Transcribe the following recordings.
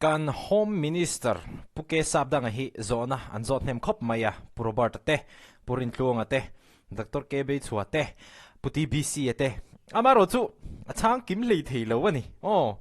Kan Home Minister Pu K Sapdanga hi zawhna an zawt hnem khawp mai a, Pu Robert-a te, Pu Rintluanga te, Doctor K Beichhua te, Pu TBC-a te. Amaherawhchu a chhang kim hlei thei lo a ni. Aw,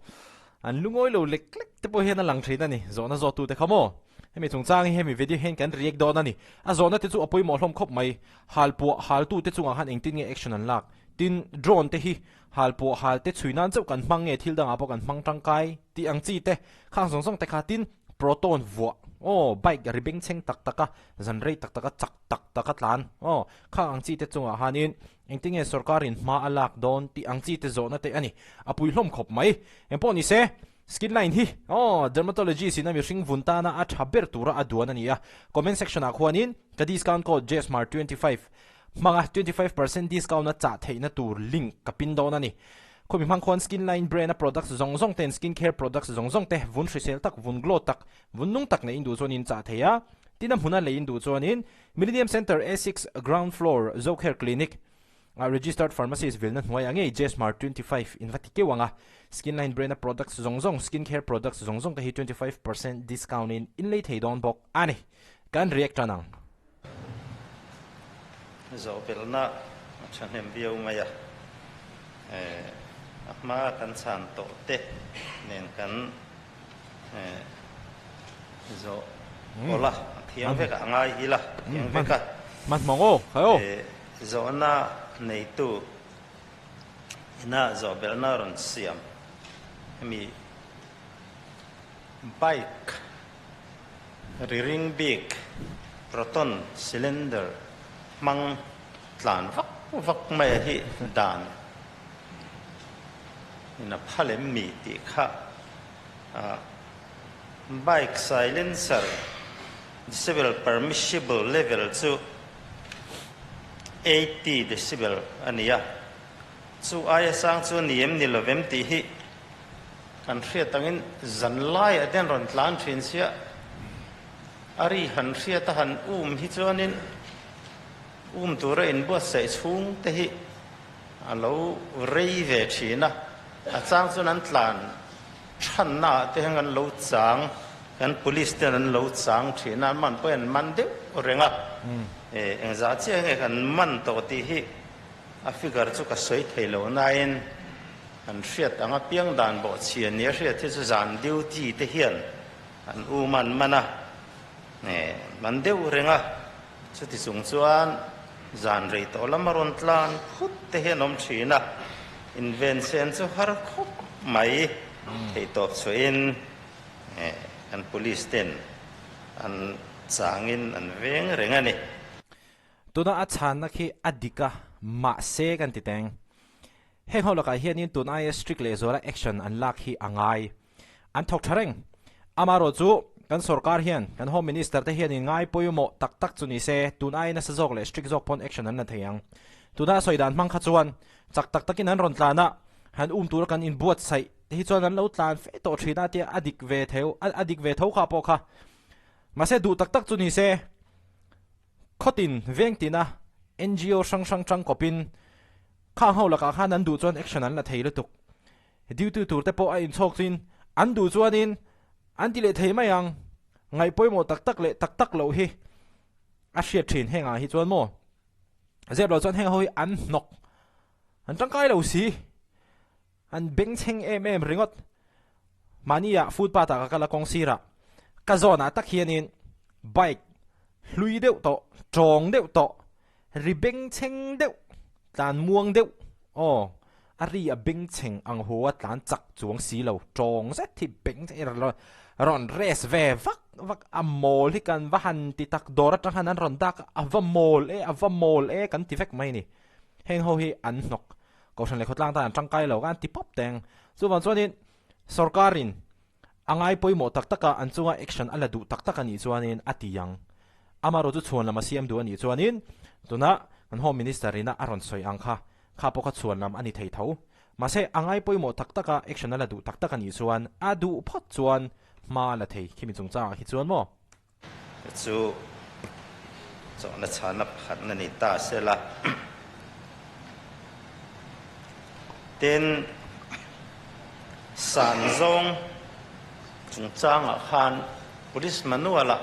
an lungawi lo lek lek te pawh hian a lang thin a ni, zawhna zawhtute kha maw? Hemi chungchang hi hemi video hian kan react dawn a ni. A zawhna te chu a pawimawh hlawm khawp mai. Halpuah haltute chungah khan engtin nge action an lak? Tin, drone te hi Halpuah hal te chhui nan chauh kan hmang nge thil dangah pawh kan hmang tangkai tih ang chi te khang zawng zawng te kha tin proton vuah aw bike ri bengchheng tak tak a zan rei tak tak a chak tak tak a tlan aw khang ang chi te chungah hanin engtin nge sorkarin hma a lak dawn tih ang chi te zawhna te a ni a pui hlawm khawp mai engpawh ni se skin line hi aw dermatologist in a mihring vun tana a tha ber tura a duan a ni a comment section ah khuanin ka discount code jsmar 25 Hmanga 25% discount a chah theihna tur link ka pin dawn a ni. Khawmi hmang khuan Skin Line brand a products zawng zawng ten skin care products zawng zawng te vun hrisel tak, vun glow tak, vun nung tak nei in duh chuan in chah thei a. Tin a hmuna lei in duh chuanin Millennium Centre A6 Ground Floor Zocare Clinic ah Registered Pharmacist vilna hnuaiah ngei Jesmar 25 in va ti keuh ang a. Skin Line brand a products zawng zawng skin care products zawng zawng te hi 25% discount in in lei thei dawn bawk a ni. Kan react tan ang. Zawhbelhna a thahnem viau mai a, a hma kan chhan tawh te nen kan zawh pawlh a, a thiang vek a ngai ila, a thiang vek a. Zawhna neitu ina zawhbelhna rawn siam hemi bike Ri ring bik proton cylinder hmang tlan vak vak mai a hi dan in a phal em mi tih kha bike silencer decibel permissible level chu 80 decibel a ni a, chu aia sang chu a ni em ni lovem tih hi Kan hriat angin zan laiah te an rawn tlan thin sia, a ri han hriat a han um hi chuanin um tura inbuatsaih chhung te hi a lo rei ve thin a, a chang chuan an tlan thanna ah te hian kan lo chang, kan police ten an lo chang thin a, an man pawhin an man deuh reng a, engzah chiah nge kan man tawh tih hi a figure chu ka sawi thei lo nain An hriat ang apiang dan bawhchhia nia hriat hi chu zan duty te hian an um an man a, man deuh reng a, chuti chung chuan zan rei tawh lama rawn tlan phut te hian awm thin a, inven sen chu har khawp mai theihtawp chhuahin kan police ten an changin an veng reng a ni. Tuna a chhanna khi a dik a, mahse kan ti teng. Heng ho lakah hianin tun aia strict leh zuala action an lak hi a ngai. An thawk tha reng. Amaherawh chu kan sorkar hian, kan Home Minister te hianin ngai pawimawh tak tak chu ni se, tun aia nasa zawk leh strict zawk pawn action an la thei ang. Tuna a sawi dan hmang kha chuan chak tak takin an rawn tlan a, han um tura kan inbuatsaih te hi chuan an lo tlan fe tawh thin a tia a dik ve theu, a dik ve tho kha pawh kha. Mahse duh tak tak chu ni se. Khawtin veng tina NGO hrang hrang tangkawpin khang ho lakah khan an duh chuan action an la thei lutuk. Duty tur te pawh a inchhawk chuin an duh chuanin an ti leh thei mai ang. Ngaih pawimawh tak tak leh tak tak loh hi a hriat thin hengah hi chuan maw? Zep lo chuan heng ho hi an hnawk, an tangkai lo si. An bengchheng em em ringawt. Mahnia footpath ah ka kal a kawng sirah ka zawnah tak hianin bike hlui deuh tawh, tawng deuh tawh, ri bengchheng deuh, tlan muang deuh aw a ri a bengchheng ang haw a tlan chak chuang si lo, tawng zet hi bengchheng rawn rest ve vak vak a mawl hi kan va han ti tak dawr atang khan an rawn dak a, a va mawl e, a va mawl e kan ti vek mai a ni. Heng ho hi an hnawk. Kohhran leh khawtlang tan an tangkai lo kha an ti pawp teng. Chuvang chuanin sorkarin a ngai pawimawh tak taka an chunga action a la duh tak tak a nih chuanin a ti ang. Amaherawh chu chhuan lam a siam duh a nih chuanin tuna kan Home Minister ina a rawn sawi ang kha, kha pawh kha chhuan lam a ni thei tho. Mahse a ngai pawimawh tak taka action a la duh tak tak a nih chuan a duh phawt chuan hma a la thei khimi chungchangah khi chuan maw? Chu chawhna chhana pakhatna ni ta sela. Tin, san zawng chungchangah khan Police Manual-ah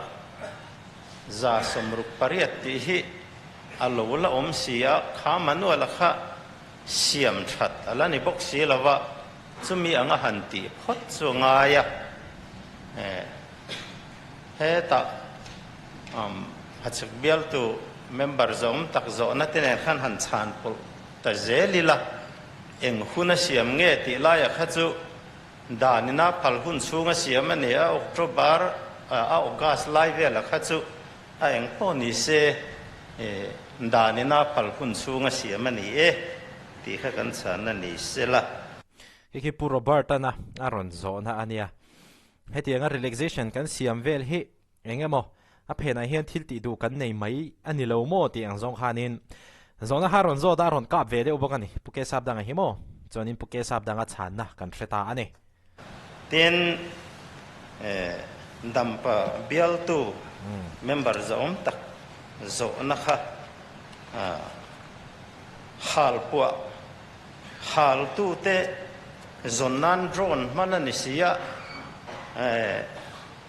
168 tih hi a lo la awm si a, kha Manual-a kha siam that a la ni bawk si lo va, chumi anga han tih phawt chu a ngai a. Hetah hachhek bialtu member zawm tak zawhna te nen khan han chhan pawlh ta zel ila, eng hun a siam nge tih laiah kha chu Danina phal hun chhung a siam a ni a, October a August lai velah kha chu a eng pawh ni se danina phal hun chhung a siam a ni e tih kha kan chhan a ni sela. Hei khi Pu Robert-ana a rawn zawhna a nia. Hetianga relaxation kan siam vel hi eng emaw a phenah hian thil tih duh kan nei mai a ni lo maw tih ang zawng khanin zawhna kha rawn zawt a, a rawn kap ve deuh bawk a ni. Pu Kesap danga hi maw? Chuanin Pu Kesap danga chhanna kan hre ta a ni. Tin, Dampa bialtu member zawm tak zawhna kha hal puah haltute zawn nan drone hman a ni si a,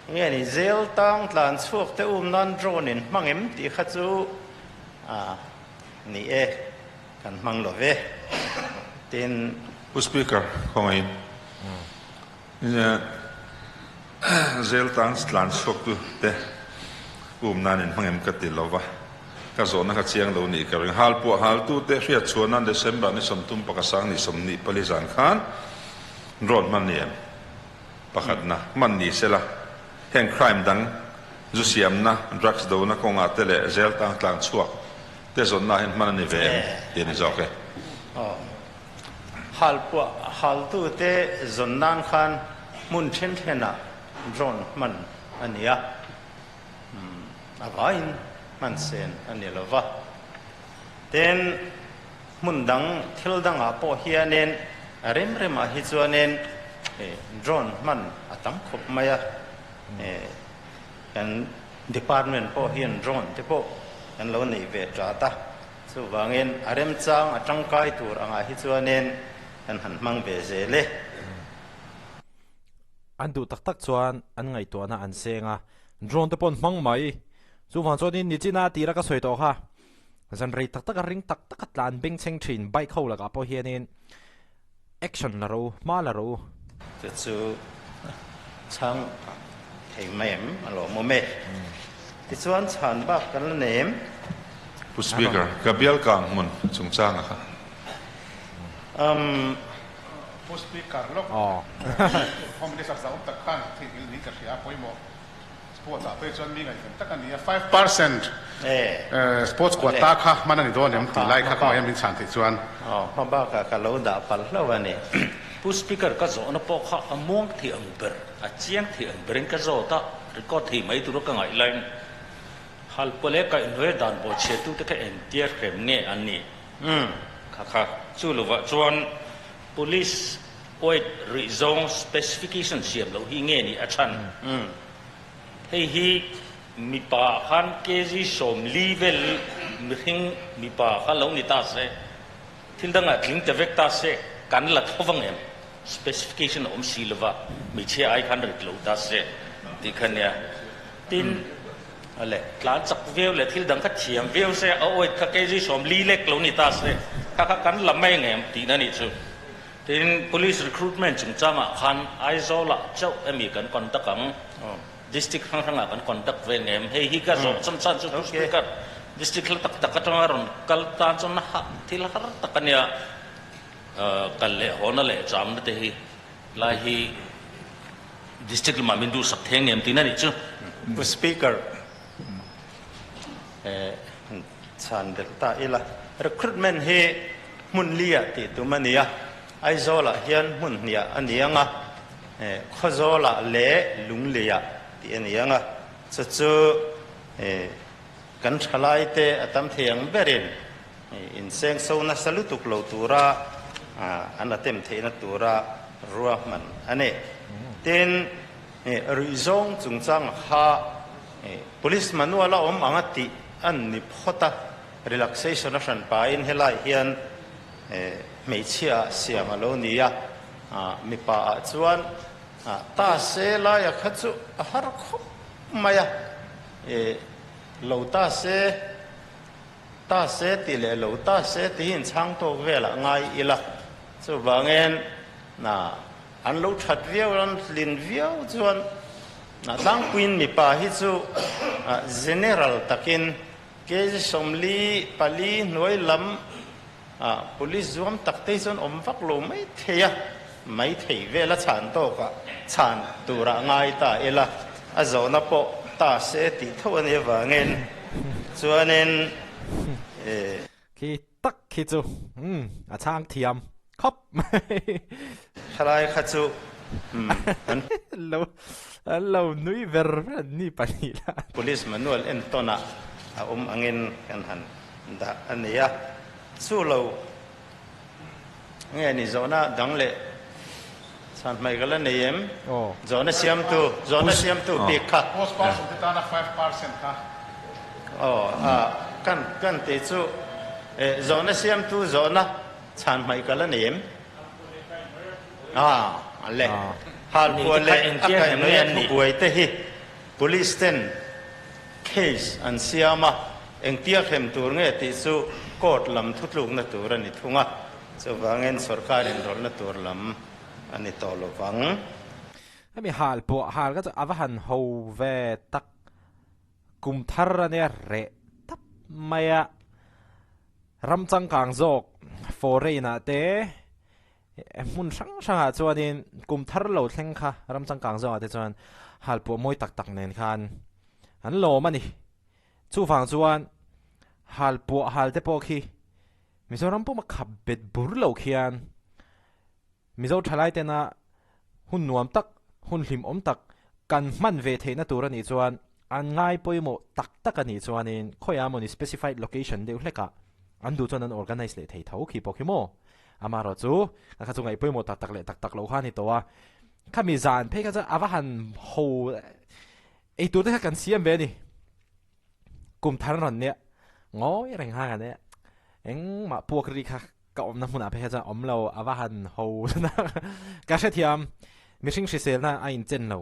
Nge ni zel tang tlan chhuak te um nan drone in hmang em tih kha chu a ni e, kan hmang lo ve. Tin. Pu Speaker, khawngaih in zel tang tlan chhuak tu te um nan in hmang em ka ti lo va, ka zawhna kha chiang lo nih ka ring. Hal puah hal tu te hriat chhuah nan December ni 30 sang ni 24 zan khan drone hman ni em? Pakhatna, hman ni sela, heng crime dang, zu siamna, drugs dona kawngah te leh zel tang tlang chhuak te zawnna hian hman a ni ve em tih a ni zawk e. Aw. Halpuah haltute zawn nan khan hmun then thenah drone hman a ni a, a vaiin hman sen a ni lo va. Tin, hmun dang thil dangah pawh hianin a rem remah hi chuanin drone hman a tam khawp mai a, kan department pawh hian drone te pawh kan lo nei ve tat a, chuvangin a remchang a tangkai tur angah hi chuanin kan han hmang ve zel e. An duh tak tak chuan an ngaihtuahna an seng a, drone te pawh an hmang mai. Chuvang chuanin nichina tira ka sawi tawh kha. Zan rei tak tak a ring tak tak a tlan beng chheng thin bike ho lakah pawh hianin action la ro, hma la ro. Chu chu chhang thei mai em a lawmawm e. Tichuan chhan bak kan la nei em? Pu Speaker, ka bial kang hmun chungchanga kha. Umm. Pu Speaker lawk Home Minister zauh tak khan theihnghilh niin ka hria a pawimawh. Sports ah phei chuan mi ngaihven tak a ni a, 5% sports quota kha hman a ni dawn em tih lai kha kawngah hian min chhan theih chuan. Aw, hma bakah ka lo dah palh hlauh a ni. Pu Speaker, ka zawhna pawh kha a muang thei ang ber, a chiang thei ang berin ka zawt a, record thei mai tura ka ngaih laiin Halpawle kaihhnuai dan bawhchhiatute kha engtia hrem nge an nih? Kha kha chu lovah chuan Police Weight rih zawng specification siam loh hi nge nih a chhan? Hei hi mipa ah khan kg 40 vel mihring mipa kha lo ni ta se, thil dangah tling ta vek ta se kan la tho vang em? Specification a awm si lova hmeichhia ai khan rit lo ta se tih kha nia. Tin, tlan chak viau leh thil dang kha thiam viau se a weight kha kg 40 lek lo ni ta se kha kha kan la mai ngem tihna nih chu. Tin, Police recruitment chungchangah khan Aizawl-ah chauh emi kan conduct ang? District hrang hrangah kan conduct ve ngem? Hei hi ka zawh chhan chhan chu Pu Speaker, District hla tak tak atanga rawn kal tan chuan ha thil har tak a nia, kal leh hawna leh chamna te hi lai hi District lamah min duhsak thei ngem tihna nih chu. Pu Speaker, Chhan belh ta ila, recruitment hi hmun liah tih tum a ni a, Aizawlah hian hmun hniah a ni ang a, Khawzawlah leh Lungleiah tih a ni ang a, chu chu kan thalaite a tam thei ang berin insengso nasa lutuk lo tura an attempt theihna tura ruahman a ni. Tin, ruihzawng chungchang kha Police manual a awm ang a tih an ni phawt a, relaxation a hran pahin helai hian hmeichhia ah siam a lo ni a, mipa ah chuan Ta se laia kha chu a har khawp mai a, e lo ta se, ta se tih leh lo ta se tih hi inchhang tawk velah ngai ila, chuvangin na an lo that viau an tlin viau chuan na tlangpuiin mipa hi chu general takin kg 44 hnuai lam Ah, police zuam tak te hi chuan awm vak lo mai thei a, mai thei vel a chhan tawkah chhan turah ngai ta ila, a zawhna pawh ta se tih tho a nih avangin chuanin eh. Khi tak khi chu umm a chhang thiam khawp mai. Thalai kha chu umm an. Lo an lo nui ver ver an ni pahnih lah. Police manual entawnah a awm angin kan han Dah a ni a, chu lo nge ni zawhna dang leh chhan hmai ka la nei em? Zawhna siamtu, zawhna siamtu bik kha. Post person te tana 5% kha. Aw, a, kan, kan tih chu eh zawhna siamtu zawhna chhan hmai ka la nei em? A, a le. Halpuah leh a kaihhnawih a thubuai te hi Police ten Case an siam a, engtia hrem tur nge tih chu court lam thutlukna tur a ni thung a, chuvangin sorkar inrawlhna tur lam a ni tawh lo vang. Hemi hal pawh hal kha chu a va han ho ve tak, kum thar a nia reh tap mai a, ram changkang zawk foreign ah te Hmun hrang hrangah chuanin kum thar lo thleng kha ram changkang zawngah te chuan halpuah mawi tak tak nen khan an lawm a ni. Chuvang chuan halpuah hal te pawh khi Mizoram puma khap bet bur lo khian Mizo thalai tena hun nuam tak, hun hlimawm tak kan hman ve theihna tur a nih chuan an ngai pawimawh tak tak a nih chuanin khawiah mawni specified location deuh hlekah an duh chuan an organize leh thei tho khi pawh khi maw? Amaherawh chu a kha chu ngaih pawimawh tak tak leh tak tak loh kha a ni tawh a, khami zan phei kha chuan a va han ho ei tur te kha kan siam ve a ni. Kum thar rawn nia ngawi reng kha kan nia engmah puak ri kha ka awmna hmunah phei kha chuan awm lo a va han ho ka hrethiam mihring hriselna a inchen lo.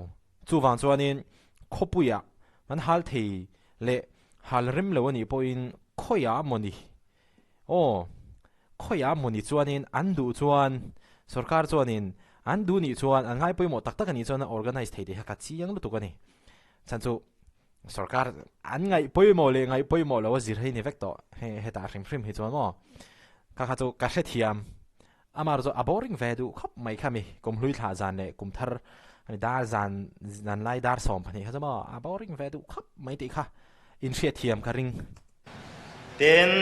Chuvang chuanin khawpuiah an hal thei leh hal rem lo a nih pawhin khawiah mawni aw khawiah mawni chuanin an duh chuan sorkar chuanin an duh nih chuan an ngai pawimawh tak tak a nih chuan a organize thei tih kha ka chiang lutuk a ni. Chhan chu sorkar an ngaih pawimawh leh ngaih pawimawh lo a zir hi ni vek tawh he hetah hrim hrim hi chuan maw kha kha chu ka hrethiam. Amah chu a boring ve duh khawp mai kha mi, kum hlui thlah zan leh kum thar ani dar zan zan lai dar 12 kha chu maw a boring ve duh khawp mai tih kha inhriatthiam ka ring. Tin,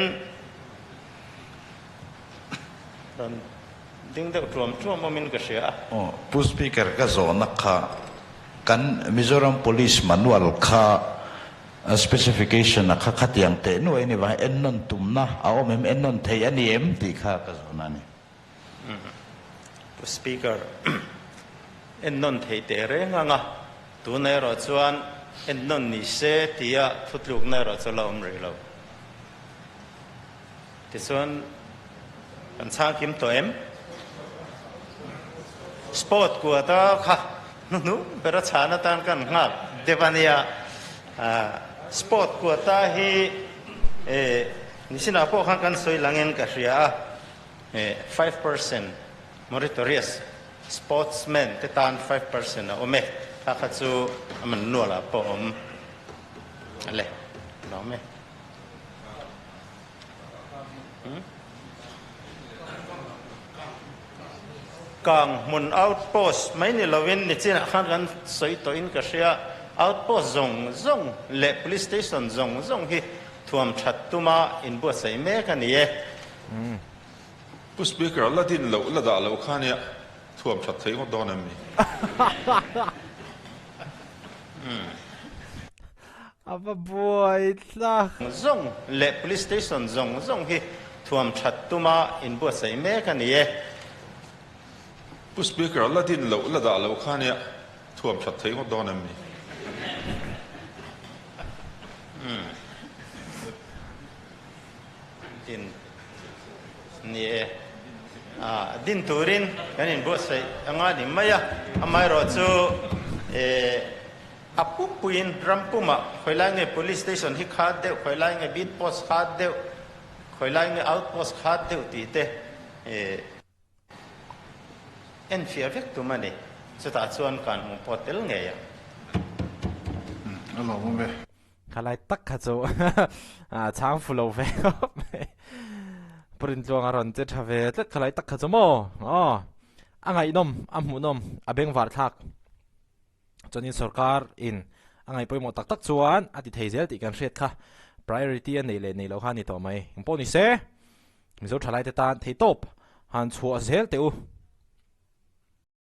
rawn ding deuh tuam tuam awmin ka hria a. Aw, Pu Speaker ka zawhna kha kan Mizoram Police Manual kha A specification a kha khatiang teh nuai ni vang ennawn tumna a awm em, ennawn thei a ni em tih kha ka zawhna a ni. Pu Speaker, ennawn thei teh reng ang a, tuna erawh chuan ennawn ni se tia thutlukna erawh chu la awm rih lo. Tichuan, kan chhang kim tawh em? Sport kuata kha hnuhnung ber a chhan atan kan nghak deuh a nia. Sport kuata hi nisinah pawh khan kan sawi langin ka hria a, 5% meritorious sportsman te tan 5% a awm e, kha kha chu a man nualah pawh a awm le, lawm e. Kang hmun outpost mai ni lovin nichinah khan kan sawi tawhin ka hria, outpost zawng zawng leh police station zawng zawng hi thuam that tuma inbuatsaih mek a ni e. Pu Speaker, la din loh, la dah loh kha nia thuam that thei ngawt dawn em ni? A va buai thlak. Zawng leh Police Station zawng zawng hi thuam that tuma inbuatsaih mek a ni e. Pu Speaker, la din loh, la dah loh kha nia thuam that thei ngawt dawn em ni? Din ni e. Din turin kan inbuatsaih anga ni mai a. Amaherawhchu a pumpuiin ram pumah khawilai nge Police Station hi khat deuh, khawilai nge Beat Post khat deuh, khawilai nge Out Post khat deuh tih te enfiah vek tum a ni. Chutah chuan kan hmu pawh tel ngei ang. A lawmawm e. Khalai tak kha chu chhang fu lo ve khawp mai. Pu Rintluanga rawn che tha ve tlat khalai tak kha chu maw? Aw. A ngaihnawm, a hmuhnawm, a bengvar thlak. Chuanin sorkar in a ngaih pawimawh tak tak chuan a ti thei zel tih kan hriat kha. Priority a neih leh neih loh kha a ni tawh mai. Engpawh ni se, Mizo thalaite tan theihtawp han chhuah zel teh u.